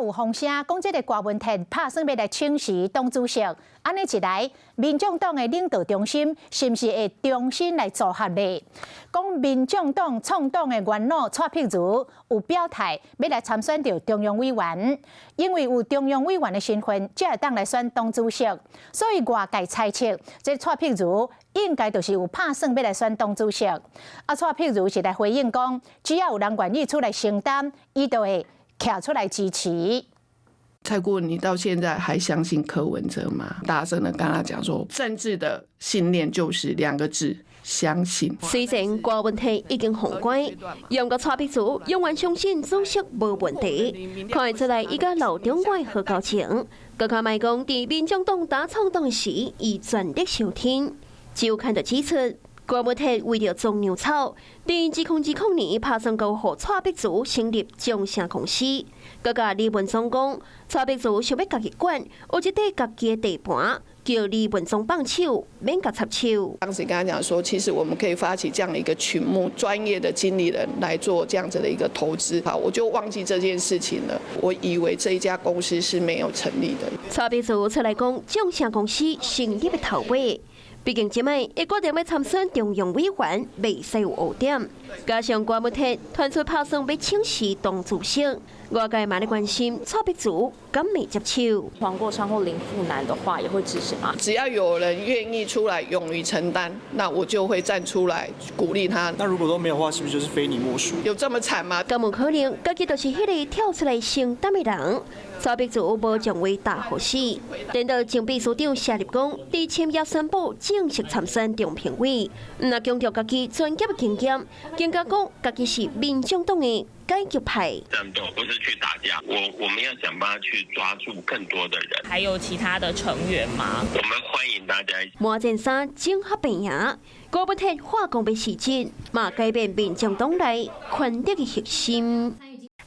有風聲講這个郭文鐵拍算欲來請辭黨主席，按呢一來，民眾黨的領導中心是毋是會重新來組合呢？講民眾黨創黨的元老蔡碧如有表態，欲來參選著中央委員，因為有中央委員的身份，才會當來選黨主席，所以外界猜測，這蔡碧如應該就是有拍算欲來選黨主席。啊，蔡碧如是來回應講，只要有人願意出來承擔，伊就會徛出來支持。蔡顧問，你到現在還相信柯文哲嗎？大聲的跟他講說，政治的信念就是兩個字：相信。雖然郭文鐵已經放關，毋過蔡碧如永遠相信主席無問題。看會出來，伊佮老中外好交情。閣較莫講，佇民眾黨打創黨時，伊全力相挺。周刊就指出，郭文鐵為著裝牛草，佇2020年拍算交予蔡碧如成立中誠公司。閣共李文忠講，蔡碧如想欲家己管，有一塊家己的地盤，叫李文忠放手，免共插手。當時跟他講說，其實我們可以發起這樣的一個群募，專業的經理人來做這樣子的一個投資。好，我就忘記這件事情了。我以為這一家公司是沒有成立的。蔡碧如出來講，中誠公司成立的頭尾。畢竟這擺伊決定欲參選中央委員，袂使有烏點。加上郭文鐵傳出拍算欲請辭黨主席，外界嘛咧關心蔡碧如敢會接手。黃國昌或林富南的話，也會支持嗎？只要有人願意出來勇於承擔，那我就會站出來鼓勵他。那如果都沒有的話，是不是就是非你莫屬？有這麼慘嗎？敢有可能，家己就是彼个跳出來承擔的人。蔡碧如無將話打予死，等到前秘書長謝立功佇簽約宣布正式參選中評委，毋但強調家己專業的經驗，更加講家己是民眾黨的改革派。戰鬥不是去打架，我們要想辦法去抓住更多的人。還有其他的成員嗎？我們歡迎大家。魔戰衫整合病贏，郭文鐵化工的時節，嘛改變民眾黨內權力的核心。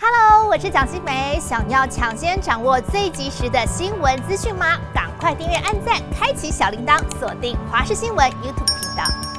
Hello，我是蔣新梅，想要搶先掌握最及時的新聞資訊嗎？趕快訂閱、按讚、開啟小鈴鐺，鎖定華視新聞 YouTube 頻道。